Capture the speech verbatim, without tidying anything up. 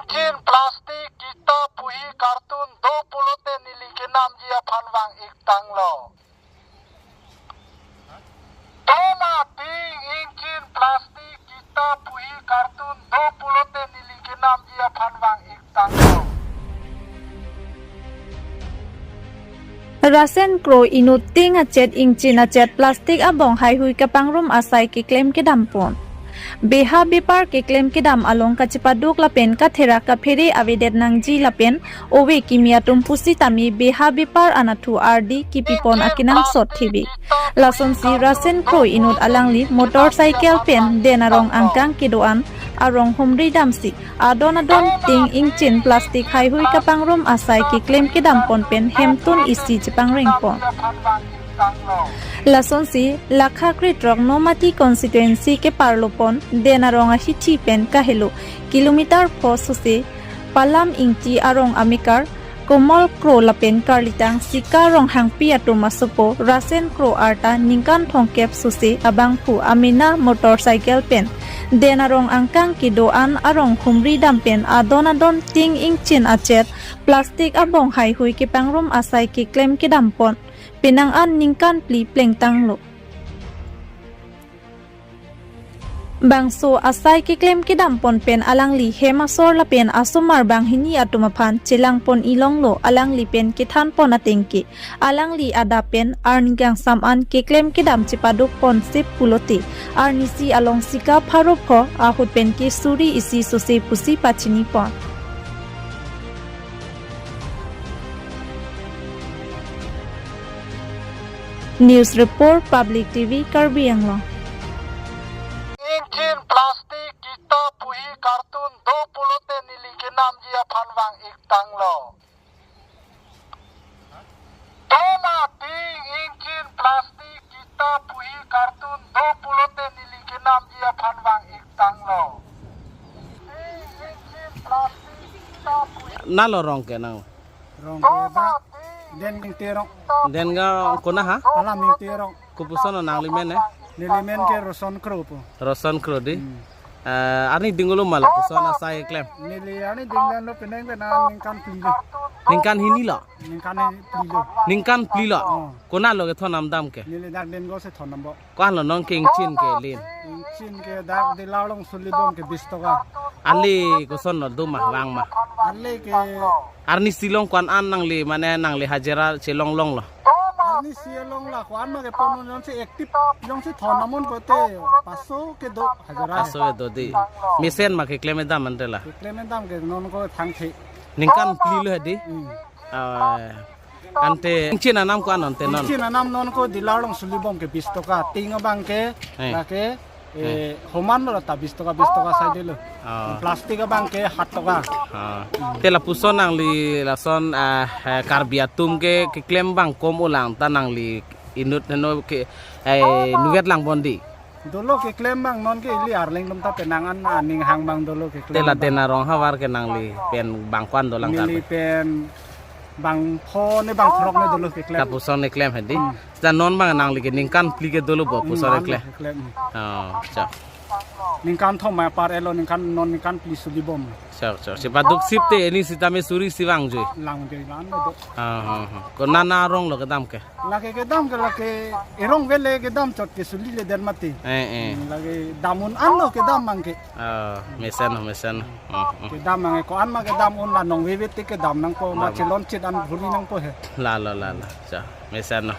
Ingchin plastic kita puhi kartun do pulote neli kenamji aphan vang-iktanglo. Dona ting ingchin plastic kita puhi kartun do pulote neli kenamji aphan vang-iktanglo. Rasen kro inut ting achet ingchin achet plastic abong haihui kapangrum asai keklem kedampon. Beha bepar keklem kedam along kachepaduk lapen katherak kaphere avedet nangji lapen ove kimi atum pusitame beha bepar anatthu ardi kipipon akenangsot thevek. Lasonsi rasen kro inut alangli motorcycle pen den arong angkang kedo-an arong humri damsi adon adon ting ingchin plastic haihui kapangrum asai keklem kedampon pen hemtun isi chepangrengpon. Lasonsi lakha krethrok Nomati constituency keparlopon den arong ahithi pen kahelo kilometer pho sose Palam Ingti arong amekar Komol Kro lapen karlitang Sika Ronghangpi atum asopo Rasen Kro arta ningkan thomkep sose abangphu amena motorcycle pen den arong angkang kedo-an arong humri dam pen adon adon ting ingchin achet plastic abong haihui kepangrum asai keklem kedampon penang an ningkan phli plengtanglo. Bangso asai keklem kedampon pen alangli hem asor lapen asomar banghini atum aphan chelangpon ilonglo alangli pen kethanpon atengke. Alangli adap pen arni kangsam an keklem kedam chepadukpon sip pulote arnisi along Sika pharo pho ahut pen ke suri isi sose pusi pachinipon. News Report, Public T V, Karbi Anglong. Ingchin plastic kita puhi kartun do pulote neli kenamji aphan vang-iktanglo. Dona ting ingchin plastic kita puhi kartun do pulote neli kenamji aphan vang-iktanglo. Ting ingchin plastic kita puhi Nalo rong ke nang. Rong ke ba. Den Ingti rong. Den ga kona ha? Palam Ingti rong. Kopuson nangli men eh? Neli men ke Roson Kro po. Roson Kro di. Hmm. Eh, arni dinglo ma lapuson asai klem. Neli arni dinglo penang penang ningkan phli lo. Ningkan hini lo. Ningkan hini phli lo. Ningkan phli lo. Oh. Kona lo kethon nam dam ke? Neli dak den go se thon nam bo. Ko-an lo non ke ingchin ke lin? Ingchin ke dak Dila along suli bom ke bis toka. Ale koson lo do ma vang ma? Ale ke arnisi along ko-an an nangli mane nangli hajira chelong longlo? Arnisi along la ko-an ma ke pon non si active jongsi thon nam un pote paso kedo hajira. Paso kedo di. Mesen ma keklem dam ante la? Keklem dam ke non ko thangthe. Ningkan phli lo di? Hmm. Ah, ante ingchin anam ko-an ante non? Ingchin anam non ko Dila along suli bom ke bis toka. Ting abang ke, eh, lake, eh, eh, homan lo ta bis toka, bis toka sai de lo. Ah. Plastic abang ke hat toka. Ah. Te lapuson nangli lason, ah, eh, Karbi atum ke keklem bang kom ulang ta nangli inut heno ke, eh, nuvet lang bondi. Dolo keklem bang non ke ili arleng lum ta penang an aning hang bang dolo keklem. Te la bang. Den arong havar ke nangli pen bang ko-an dolang ta? Neli pen bang pho ne bang throk ne dolo keklem. Lapuson ne klem hedi. Hmm. Dan non bang nangli ke ningkan phli ke dolo bo, hmm, puson ne bang klem. Keklem. Oh, cha. Ningkan thom ma par elo ningkan non ningkan phli suli bom. Cha, cha. Chepaduk sip te arni sitame suri si vang joi. Lang joi lan do. Ah, ha, ha. Ko nana arong lo kedam ke? Lake kedam ke lake erong vele kedam chot ke suli le den mati. Eh, eh. Hmm, lake dam un an lo kedam mang ke. Ah, mesen, mesen. Hmm, hmm. Kedam mang ke ko-an ma kedam un la nong veve te kedam nangpo ma. Dam. Chelon chet an bhuri nangpo he. La, la, la, la. Cha, mesen.